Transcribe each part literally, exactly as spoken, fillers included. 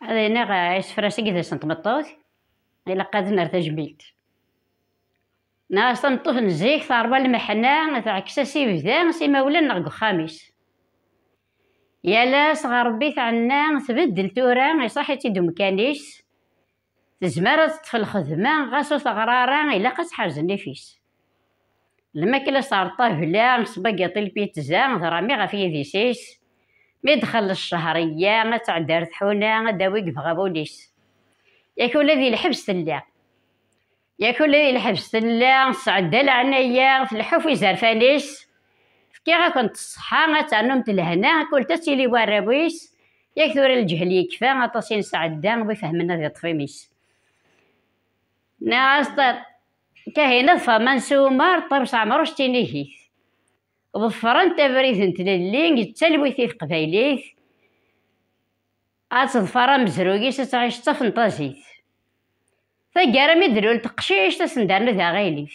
Ad iniɣ, eh, isefra-agi d ass n tmeṭṭut, ilaq ad nerr tajmilt. Neɣ tameṭṭut n zik terwa lmeḥna, tɛekk-as ibda s imawlan neɣ deg uxxam-is. Yal ass ɣer Rebbi tɛenna, tbeddel tura, iṣaḥ-itt-id umkan-is. Tezmer ad teṭṭef lxedma, ɣas ur teɣra ara, ilaq ad teḥrez nnif-is. Lmakla s ṭṭabla, sbagiṭi, lpizza, d rami ɣef yidis-is. Mi d-txelleṣ ccehriya, ad tɛeddi ar tḥuna, ad d-tawi deg tɣabun-is. Yak ula di lḥebs tella. Yak ula di lḥebs tella, tesɛedda leɛnaya, tleḥḥu f izerfan-is. Fkiɣ-akent ṣṣeḥḥa, ad ternumt lehna, kul ta ad tili warraw-is. Yak tura lǧehl yekfa, aṭas i nesɛedda, wi fehmen ad iṭṭef imi-s. Nniɣ-as, Kahina d Faḍma n Sumer, ṭṭabes ɛemruc d tinigit. Ḍefrent abrid n tlelli, d talwit i teqbaylit. Ad teḍfer amezruy-is, ad tɛic d tafenṭazit. Taggara mi d-lul teqcict, ad sen-d-ternu d aɣilif.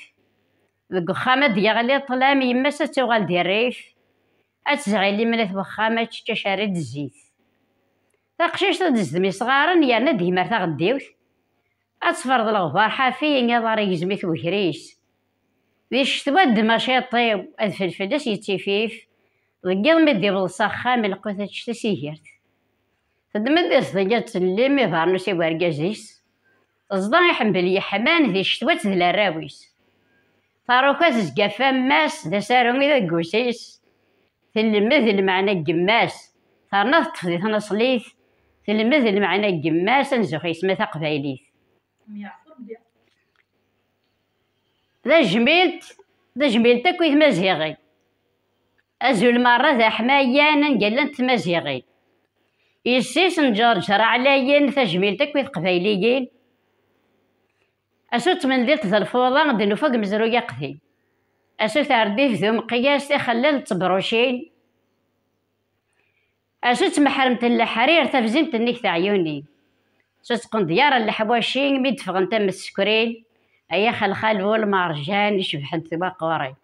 Deg uxxam ad d-yeɣli ṭṭlam, yemma-s ad tuɣal di rrif. Ad tezɛi liman at wexxam, ad tečč acari d zzit. Taqcict ad d-tezdem isɣaren, yerna ad d-yemmer taɣeddiwt. Ad tefreḍ leɣbar ḥafi, aḍar igzem-it wegris. Di ccetwa ddem aciṭ-iw, adfel fell-as yettifif. Deg yiḍ mi d-iwweḍ s axxam, lqut ad tečč tasigert. Teddem-d iẓḍi ad tellim, ibernus i wergaz-is. Teẓḍa iḥembel yeḥman, di ccetwa tedla arraw-is. Taruka tezga f ammas, d asaru i d aggus-is. Telmed lmeɛna n yemma-s, terna teṭṭef di tnaṣlit, telmed lmeɛna n yemma-s, anzux yesma taqbaylit. Tajmilt, tajmilt akk i tmaziɣin. Azul merra d aḥmayan, anga llant tmaziɣin. Yessi-s n Ǧerǧer ɛlayen, tajmilt akk i teqbayliyin. Asu d tmendilt d lfuḍa, d-nufa deg umezruy aqdim. Asu tardit d umeqyas, tixellal d tebrucin. Asu d tmeḥremt n leḥrir, tafzimt nnig teɛyunin. Asu d tqendyar n leḥwaci, mi d-ffɣent am tsekrin. Ay axelxal bu lmerjan, icebḥent tiwaqurin.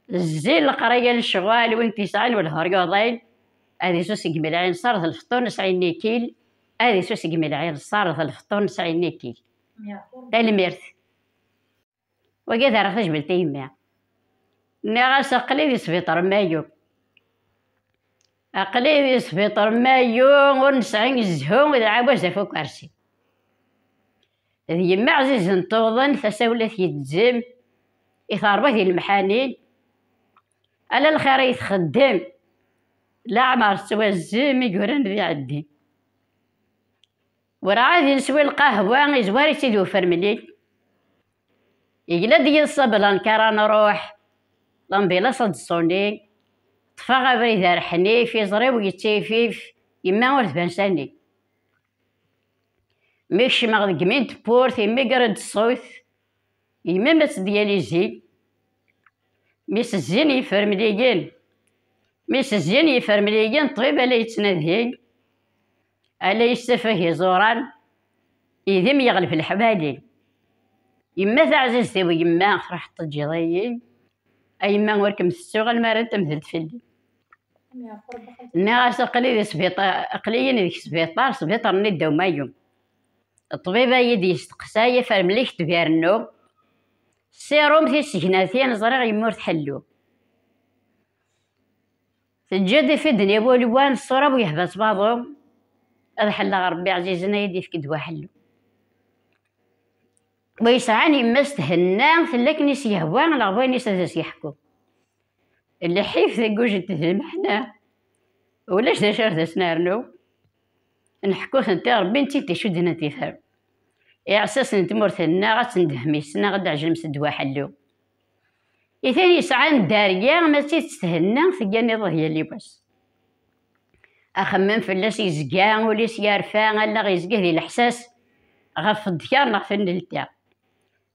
Zzin leqraya n lecɣal, win t-yesɛan welehur yuḍin. Ad isus deg melɛin ṣar d lfeṭṭur nesɛi nnikil. Ad isus deg melɛin ṣar d lfeṭṭur nesɛi nnikil. Tanemmirt. Wagi ad areɣ tajmilt i yemma. Nniɣ-as aql-i di sbiṭar Mayu. Aql-i di sbiṭar Mayu, ur nesɛi zzhu d lɛawaz ɣef ukersi. D yemma ɛzizen tuḍen, tasa ula tgezzem, i terwa di lemḥanin. Ala lxir i txeddem, leɛmer tettwazzem, i yuran d iɛeddi. Werɛad i neswi lqahwa, izwar-itt-id ufermli. Yegla-d yiḍes ablanka ara nruḥ, lambilas ad d-ṣuni. Ṭṭfeɣ abrid ar ḥnif, iẓri-w yettifif, yemma ur tban sani. Mi kecmeɣ deg imi n tewwurt, imigger-d ṣṣut, yemma-m ad tdyalizi. Mi s-zzin yifermliyen, mi s-zzin yifermliyen, ṭṭbib ala yettnadi, ala yessafag iẓuran, idim yeɣleb leḥbali. Yemma taɛzizt-iw, yemma truḥ teǧǧiḍ-iyi, a yemma ur kem-tettuɣ almi ara temdel fell-i. Nniɣ-as aql-i di sbiṭar, aql-iyi deg sbiṭar, sbiṭar-nni ddaw Mayu. Ṭṭbib-a iyi-d-yesteqsay, afermli k-d-yernu. Ssirum tisegnatin, ẓriɣ yemma ur tḥellu. Teǧǧa-d ifiden i wulwan, ṣṣura-w yehba-tt waḍu. Ad ḥelleɣ Rebbi ɛzizen, ad yi-d-yefk ddwa ḥellu. Wa yesɛan yemma-s thenna, tella akken i s-yehwa, leɣbayen-is ad as-yeḥku. Lḥif, tagujent d lmeḥna, ulac d acu ara d as-nernu. Nḥekku-tent i Rebbi, netta i d-icudden ad t-ifhem. Iɛessasen n tmurt-nneɣ ad tendhem yes-neɣ, ad d-ɛejlem s ddwa ḥellu. I tin yesɛan dderya, ma d tidet thenna, tegganiḍ ad yali wass. Axemmem fell-as yezga, ul-is yerfa, allaɣ yezga di leḥsas, ɣef ddkar neɣ tennelta.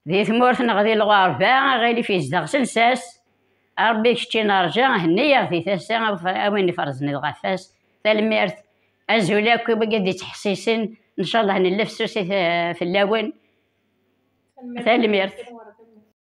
Di tmurt neɣ di lɣerba, aɣilif yezdeɣ s lsas. A Rebbi kečči nerǧa, henni-yaɣ di tasa, a win iferzen ɣef wass. Tanemmirt. Azul akk i wigi d-ittḥessisen. Ncallah nella fessusit, eh, fell-awen. Tanemmirt.